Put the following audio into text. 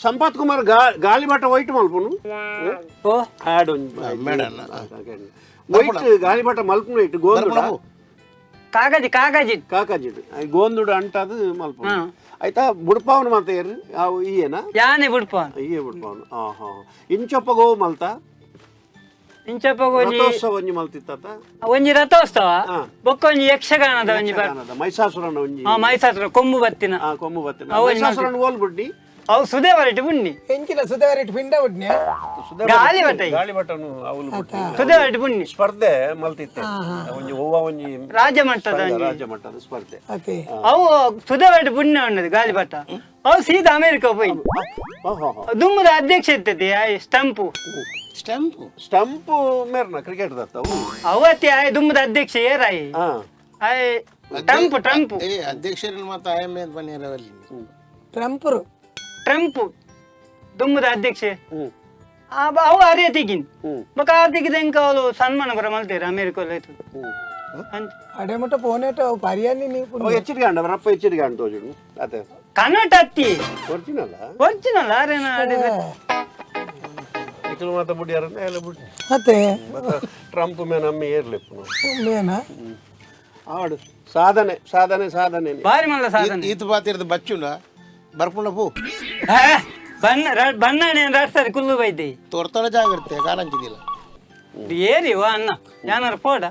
ಸಂಪತ್ ಕುಮಾರ್ ಗಾಳಿ but white ಮಲ್ಪುನು. Oh. Add ಒಂಜಿ. ಮೇಡನ್ನ. White ಗಾಳಿ ಬಟ ಮಲ್ಪುನು ಇಟ್ಟು ಗೋಂದುಡ. ಕಾಗಜಿ ಕಾಗಜಿ. ಕಾಕಾಜಿಡ್ ಗೋಂದುಡು ಅಂಟಾದು ಮಲ್ಪುನು. ಆಯ್ತಾ, ಬುಡ್ಪಾವನು ಮಾತ ಏರು ಅವು ಈಯೇನಾ? ಯಾನೆ ಬುಡ್ಪ. ಈಯೇ ಬುಡ್ಪಾವನು. ಹಾ ಹಾ ಇಂಚೊಪ್ಪ ಗೋ ಮಲ್ತ. ಇಂಚಪ್ಪ ಒಂಜಿ. ರಥೋತ್ಸವ ಒಂಜಿ ಮಲ್ತಿತ್ತ. ಒಂಜಿ ರಥೋತ್ಸವ. ಬೊಕ್ಕ ಒಂಜಿ ಯಕ್ಷಗಾನದ ಒಂಜಿ ಮೈಸಾಸುರನ ಒಂಜಿ. ಹಾ, ಮೈಸಾಸುರ ಕೊಂಬು ಬತ್ತಿನ. ಆ, ಕೊಂಬು ಬತ್ತಿನ. ಅವು ಒಂಜಿ. ಮೈಸಾಸುರನ ಓಲ್ ಬುಡ್ಡಿ. ಅವು ಸುದೇ ವರಟಿ ಬುಣ್ಣಿ. ಎಂಚಿನ ಸುಧಾರಿಟ್ ಪಿಂಡ ಉಡ್ನೆ. ಗಾಳಿ ಬಟ. ಗಾಳಿ ಬಟನು ಅವಲು ಬುಡ್ಡಿ. ಸುದೇ ವರಟಿ ಬುಣ್ಣಿ. ಸ್ಪರ್ಧೆ ಮಲ್ತಿತ್ತೆ ಒಂಜಿ ಒವ್ವ ಒಂಜಿ. ರಾಜ್ಯ ಮಟ್ಟದ ಒಂಜಿ. ರಾಜ್ಯ ಮಟ್ಟದ ಸ್ಪರ್ಧೆ. ಅತೆ. ಅವು ಸುದೇ ವರಟಿ ಬುಣ್ಣೆ ಉಣ್ಣದು ಗಾಳಿಪಟ. ಅವು ಸೀದಾ ಅಮೆರಿಕ ಪೋಯಿ. ದುಮ್ಮದ ಅಧ್ಯಕ್ಷ ಇರ್ತದೆ ಆಯ್ ಸ್ಟಂಪು. ಸ್ಟಂಪು. ಸ್ಟಂಪ್ ಮೇರ್ನ ಕ್ರಿಕೆಟ್ ದತ್ತ ಅವು. ಅವತ್ತಿ ಆಯ್ ದುಮ್ಮದ ಅಧ್ಯಕ್ಷ ಏರಾಯಿ. ಆಯ್ ಟ್ರಂಪ್ ಟ್ರಂಪ್. ಏ, ಅಧ್ಯಕ್ಷರನ್ನ ಮಾತ್ರ ಆಯಮ್ಮೆ ಅಂತ ಬನ್ನಿರವಲ್ಲಿ. ಟ್ರಂಪರು. ಟ್ರಂಪ್ ದುಮ್ಮದ ಅಧ್ಯಕ್ಷ. ಅವು ಅರೇ ತೆಗಿನ್ ಬೊಕ ಆ ತೆಗಿದ ಎಂಕ ಅವಳು ಸನ್ಮಾನ ಬರ ಮಲ್ತೇರು ಅಮೆರಿಕ ಆಯ್ತು. ಅಡೆ ಮುಟ್ಟ ಪೋನೇಟ ಅವು ಪರಿಯಲ್ಲಿ ನೀವು. ಅವ ಎಚ್ಚರಿಕೆ ಅಂಡ ರಪ್ಪ ಎಚ್ಚರಿಕೆ ಅಂಡ ತೋಜುಡು ಅದೇ. ಕನ್ನಡ ಅತ್ತಿ. ಒರಿಜಿನಲ್. ಒರಿಜಿನಲ್ ಆರೇನ ಅಡೆ. ಇಕ್ಲು ಮಾತ ಬುಡಿಯಾರ ಎಲ್ಲ ಬುಡಿ. ಅತೆ. ಬತ್ತ ಟ್ರಂಪ್ ಮೇ ನಮ್ಮ ಏರ್ಲಿಪ್ಪು. ಮೇನ. ಆಡು ಸಾಧನೆ ಸಾಧನೆ ಸಾಧನೆ. ಬಾರಿ ಮಲ್ಲ ಸಾಧನೆ. ಈತ ಬಾತಿರ್ದ ಬಚ್ಚುನ ಬರ್ಪುಂಡ ಪೂ. ಹೇ, ಬಣ್ಣ ಬಣ್ಣಾಣೆ ರಾಡ್ಸರಿ ಕುಲ್ಲು ಬೈದೆ. ತೋರ್ತಾಳ ಜಾಗ್ರತೆ ಕಾರಂಚಿದಿಲ್ಲ. ಏರಿ ವಾ ಅಣ್ಣ ಯಾನಾರ ಪೋಡ.